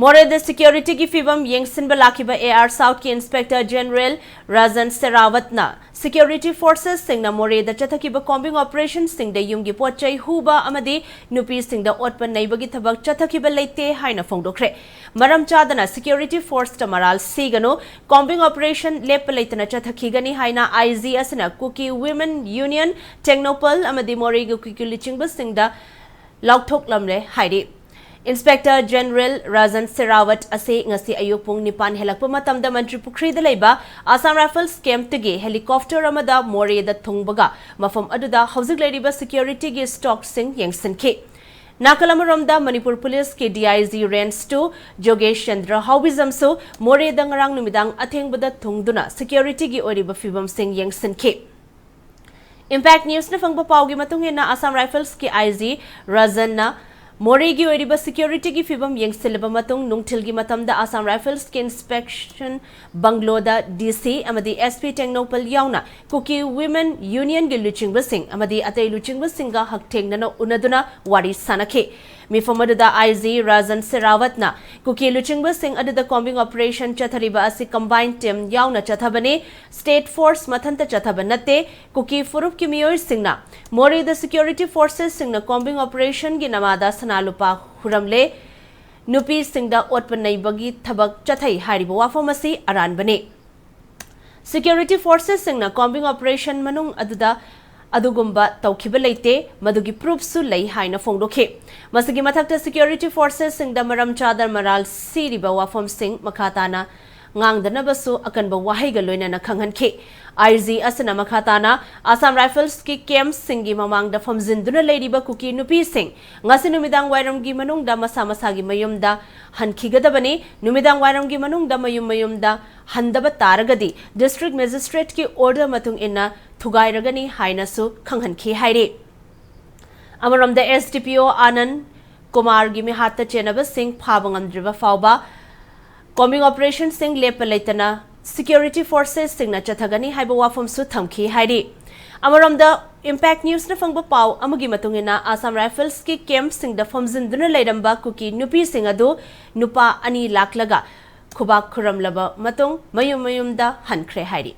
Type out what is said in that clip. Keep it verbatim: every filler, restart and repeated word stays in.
ꯃꯣꯔꯦꯗ ꯁꯦꯀ꯭ꯌꯨꯔꯤꯇꯤꯒꯤ ꯐꯤꯕꯝ ꯌꯦꯡꯁꯤꯟꯕ ꯂꯥꯛꯈꯤꯕ ꯑꯦ ꯑꯥꯔ ꯁꯥꯎꯠꯀꯤ ꯏꯟꯁꯄꯦꯛꯇꯔ ꯖꯦꯅꯔꯦꯜ ꯔꯥꯖꯟ ꯁꯦꯔꯥꯋꯠꯅ ꯁꯦꯀ꯭ꯌꯨꯔꯤꯇꯤ ꯐꯣꯔꯁꯦꯁꯁꯤꯡꯅ ꯃꯣꯔꯦꯗ ꯆꯠꯊꯈꯤꯕ ꯀꯣꯝꯕꯤꯡ ꯑꯣꯄꯔꯦꯁꯟꯁꯤꯡꯗ ꯌꯨꯝꯒꯤ ꯄꯣꯠ ꯆꯩ ꯍꯨꯕ ꯑꯃꯗꯤ ꯅꯨꯄꯤꯁꯤꯡꯗ ꯑꯣꯠꯄ ꯅꯩꯕꯒꯤ ꯊꯕꯛ ꯆꯠꯊꯈꯤꯕ ꯂꯩꯇꯦ ꯍꯥꯏꯅ ꯐꯣꯡꯗꯣꯛꯈ꯭ꯔꯦ꯫ ꯃꯔꯝ ꯆꯥꯗꯅ ꯁꯦꯀ꯭ꯌꯨꯔꯤꯇꯤ ꯐꯣꯔꯁꯇ ꯃꯔꯥꯜ ꯁꯤꯒꯅꯨ, ꯀꯣꯝꯕꯤꯡ ꯑꯣꯄꯔꯦꯁꯟ ꯂꯦꯞꯄ ꯂꯩꯇꯅ ꯆꯠꯊꯈꯤꯒꯅꯤ ꯍꯥꯏꯅ ꯑꯥꯏ ꯖꯤ ꯑꯁꯤꯅ ꯀꯨꯀꯤ ꯋꯤꯃꯦꯟ ꯌꯨꯅꯤꯌꯟ, ꯇꯦꯡꯅꯧꯄꯜ ꯑꯃꯗꯤ ꯃꯣꯔꯦꯒꯤ ꯀꯨꯀꯤ ꯂꯨꯆꯤꯡꯕꯁꯤꯡꯗ ꯂꯥꯎꯊꯣꯛꯂꯝꯂꯦ ꯍꯥꯏꯔꯤ꯫ ꯏꯟꯁꯄꯦꯛꯇꯔ ꯖꯦꯅꯔꯦꯜ ꯔꯥꯖꯟ ꯁꯦꯔꯥꯋꯠ ꯑꯁꯤ ꯉꯁꯤ ꯑꯌꯨꯛ ꯄꯨꯡ ꯅꯤꯄꯥꯟ ꯍꯦꯜꯂꯛꯄ ꯃꯇꯝꯗ ꯃꯟꯇ꯭ꯔꯤ ꯄꯨꯈ꯭ꯔꯤꯗ ꯂꯩꯕ ꯑꯁꯥꯝ ꯔꯥꯏꯐꯜꯁ ꯀꯦꯝꯞꯇꯒꯤ ꯍꯦꯂꯤꯀꯣꯞꯇꯔ ꯑꯃꯗ ꯃꯣꯔꯦꯗ ꯊꯨꯡꯕꯒ ꯃꯐꯝ ꯑꯗꯨꯗ ꯍꯧꯖꯤꯛ ꯂꯩꯔꯤꯕ ꯁꯦꯀ꯭ꯌꯨꯔꯤꯇꯤꯒꯤ ꯁ꯭ꯇꯣꯛꯁꯤꯡ ꯌꯦꯡꯁꯤꯟꯈꯤ꯫ ꯅꯥꯀꯜ ꯑꯃꯔꯣꯝꯗ ꯃꯅꯤꯄꯨꯔ ꯄꯨꯂꯤꯁꯀꯤ D I G range two ꯖꯣꯒꯦꯁ ꯆꯟꯗ꯭ꯔ ꯍꯥꯎꯕꯤꯖꯝꯁꯨ ꯃꯣꯔꯦꯗ ꯉꯔꯥꯡ ꯅꯨꯃꯤꯗꯥꯡ ꯑꯊꯦꯡꯕꯗ ꯊꯨꯡꯗꯨꯅ ꯁꯦꯀ꯭ꯌꯨꯔꯤꯇꯤꯒꯤ ꯑꯣꯏꯔꯤꯕ ꯐꯤꯕꯝꯁꯤꯡ ꯌꯦꯡꯁꯤꯟꯈꯤ꯫ ꯏꯝꯄꯦꯛ ꯅ꯭ꯌꯨꯁꯅ ꯐꯪꯕ ꯄꯥꯎꯒꯤ ꯃꯇꯨꯡ ꯏꯟꯅ ꯑꯁꯥꯝ ꯔꯥꯏꯐꯜꯁꯀꯤ ꯑꯥꯏ ꯖꯤ ꯔꯥꯖꯟꯅ ꯃꯣꯔꯦꯒꯤ ꯑꯣꯏꯔꯤꯕ ꯁꯦꯀ꯭ꯌꯨꯔꯤꯇꯤꯒꯤ ꯐꯤꯕꯝ ꯌꯦꯡꯁꯤꯜꯂꯕ ꯃꯇꯨꯡ ꯅꯨꯡꯊꯤꯜꯒꯤ ꯃꯇꯝꯗ ꯑꯁꯥꯝ ꯔꯥꯏꯐꯜꯁꯀꯤ ꯏꯟꯁꯄꯦꯛꯁꯟ ꯕꯪꯒ꯭ꯂꯣꯗ ꯗꯤ ꯁꯤ ꯑꯃꯗꯤ ꯑꯦꯁ ꯄꯤ ꯇꯦꯡꯅꯧꯄꯜ ꯌꯥꯎꯅ ꯀꯨꯀꯤ ꯋꯤꯃꯦꯟ ꯌꯨꯅꯤꯌꯟꯒꯤ ꯂꯨꯆꯤꯡꯕꯁꯤꯡ ꯑꯃꯗꯤ ꯑꯇꯩ ꯂꯨꯆꯤꯡꯕꯁꯤꯡꯒ ꯍꯛꯊꯦꯡꯅꯅ ꯎꯅꯗꯨꯅ ꯋꯥꯔꯤ ꯁꯥꯅꯈꯤ꯫ ꯃꯤꯐꯝ ꯑꯗꯨꯗ ꯑꯥꯏ ꯖꯤ ꯔꯥꯖꯟ ꯁꯦꯔꯥꯋꯠꯅ ꯀꯨꯀꯤ ꯂꯨꯆꯤꯡꯕꯁꯤꯡ ꯑꯗꯨꯗ ꯀꯣꯝꯕꯤꯡ ꯑꯣꯄꯔꯦꯁꯟ ꯆꯠꯊꯔꯤꯕ ꯑꯁꯤ ꯀꯝꯕꯥꯏꯟ ꯇꯤꯝ ꯌꯥꯎꯅ ꯆꯠꯊꯕꯅꯤ, ꯁ꯭ꯇꯦꯠ ꯐꯣꯔꯁ ꯃꯊꯟꯇ ꯆꯠꯊꯕ ꯅꯠꯇꯦ, ꯀꯨꯀꯤ ꯐꯨꯔꯨꯞꯀꯤ ꯃꯤꯑꯣꯏꯁꯤꯡꯅ ꯃꯣꯔꯦꯗ ꯁꯦꯀ꯭ꯌꯨꯔꯤꯇꯤ ꯐꯣꯔꯁꯦꯁꯁꯤꯡꯅ ꯀꯣꯝꯕꯤꯡ ꯑꯣꯄꯔꯦꯁꯟꯒꯤ ꯅꯃꯥꯗ ꯁꯅꯥ ꯂꯨꯄꯥ ꯍꯨꯔꯝꯂꯦ, ꯅꯨꯄꯤꯁꯤꯡꯗ ꯑꯣꯠꯄ ꯅꯩꯕꯒꯤ ꯊꯕꯛ ꯆꯠꯊꯩ ꯍꯥꯏꯔꯤꯕ ꯋꯥꯐꯝ ꯑꯁꯤ ꯑꯔꯥꯟꯕꯅꯤ꯫ ꯁꯦꯀ꯭ꯌꯨꯔꯤꯇꯤ ꯐꯣꯔꯁꯦꯁꯁꯤꯡꯅ ꯀꯣꯝꯕꯤꯡ ꯑꯣꯄꯔꯦꯁꯟ ꯃꯅꯨꯡ ꯑꯗꯨꯗ ꯑꯗꯨꯒꯨꯝꯕ ꯇꯧꯈꯤꯕ ꯂꯩꯇꯦ, ꯃꯗꯨꯒꯤ ꯄ꯭ꯔꯨꯐꯁꯨ ꯂꯩ ꯍꯥꯏꯅ ꯐꯣꯡꯗꯣꯛꯈꯤ꯫ ꯃꯁꯤꯒꯤ ꯃꯊꯛꯇ ꯁꯦꯀ꯭ꯌꯨꯔꯤꯇꯤ ꯐꯣꯔꯁꯦꯁꯁꯤꯡꯗ ꯃꯔꯝ ꯆꯥꯗꯅ ꯃꯔꯥꯜ ꯁꯤꯔꯤꯕ ꯋꯥꯐꯝꯁꯤꯡ ꯃꯈꯥ ꯇꯥꯅ ꯉꯥꯡꯗꯅꯕꯁꯨ ꯑꯀꯟꯕ ꯋꯥꯍꯩꯒ ꯂꯣꯏꯅꯅ ꯈꯪꯍꯟꯈꯤ꯫ ꯑꯥꯏ ꯖꯤ ꯑꯁꯤꯅ ꯃꯈꯥ ꯇꯥꯅ ꯑꯁꯥꯝ ꯔꯥꯏꯐꯜꯁꯀꯤ ꯀꯦꯝꯞꯁꯤꯡꯒꯤ ꯃꯃꯥꯡꯗ ꯐꯝꯖꯤꯟꯗꯨꯅ ꯂꯩꯔꯤꯕ ꯀꯨꯀꯤ ꯅꯨꯄꯤꯁꯤꯡ ꯉꯁꯤ ꯅꯨꯃꯤꯗꯥꯡ ꯋꯥꯏꯔꯝꯒꯤ ꯃꯅꯨꯡꯗ ꯃꯁꯥ ꯃꯁꯥꯒꯤ ꯃꯌꯨꯝꯗ ꯍꯟꯈꯤꯒꯗꯕꯅꯤ꯫ ꯅꯨꯃꯤꯗꯥꯡ ꯋꯥꯏꯔꯝꯒꯤ ꯃꯅꯨꯡꯗ ꯃꯌꯨꯝ ꯃꯌꯨꯝꯗ ꯍꯟꯗꯕ ꯇꯥꯔꯒꯗꯤ ꯗꯤꯁꯇ꯭ꯔꯤꯛ ꯃꯦꯖꯤꯁꯇ꯭ꯔꯦꯠꯀꯤ ꯑꯣꯔꯗꯔ ꯃꯇꯨꯡ ꯏꯟꯅ ꯊꯨꯒꯥꯏꯔꯒꯅꯤ ꯍꯥꯏꯅꯁꯨ ꯈꯪꯍꯟꯈꯤ ꯍꯥꯏꯔꯤ꯫ ꯑꯃꯔꯣꯝꯗ, ꯑꯦꯁ ꯗꯤ ꯄꯤ ꯑꯣ ꯑꯥꯅꯟꯗ ꯀꯨꯃꯥꯔꯒꯤ ꯃꯤꯍꯥꯠꯇ ꯆꯦꯟꯅꯕꯁꯤꯡ ꯐꯥꯕ ꯉꯝꯗ꯭ꯔꯤꯕ ꯐꯥꯎꯕ ꯀꯣꯝꯕꯤꯡ ꯑꯣꯄꯔꯦꯁꯟꯁꯤꯡ ꯂꯦꯞꯄ ꯂꯩꯇꯅ ꯁꯦꯀ꯭ꯌꯨꯔꯤꯇꯤ ꯐꯣꯔꯁꯦꯁꯁꯤꯡꯅ ꯆꯠꯊꯒꯅꯤ ꯍꯥꯏꯕ ꯋꯥꯐꯝꯁꯨ ꯊꯝꯈꯤ ꯍꯥꯏꯔꯤ꯫ ꯑꯃꯔꯣꯝꯗ, Impact Newsꯅ ꯐꯪꯕ ꯄꯥꯎ ꯑꯃꯒꯤ ꯃꯇꯨꯡ ꯏꯟꯅ, Assam Riflesꯀꯤ campꯁꯤꯡꯗ ꯐꯝꯖꯤꯟꯗꯨꯅ ꯂꯩꯔꯝꯕ ꯀꯨꯀꯤ ꯅꯨꯄꯤꯁꯤꯡ ꯑꯗꯨ ꯅꯨꯄꯥ ꯑꯅꯤ ꯂꯥꯛꯂꯒ ꯈꯨꯕꯥꯛ ꯈꯨꯔꯝꯂꯕ ꯃꯇꯨꯡ ꯃꯌꯨꯝ ꯃꯌꯨꯝꯗ ꯍꯟꯈ꯭ꯔꯦ ꯍꯥꯏꯔꯤ꯫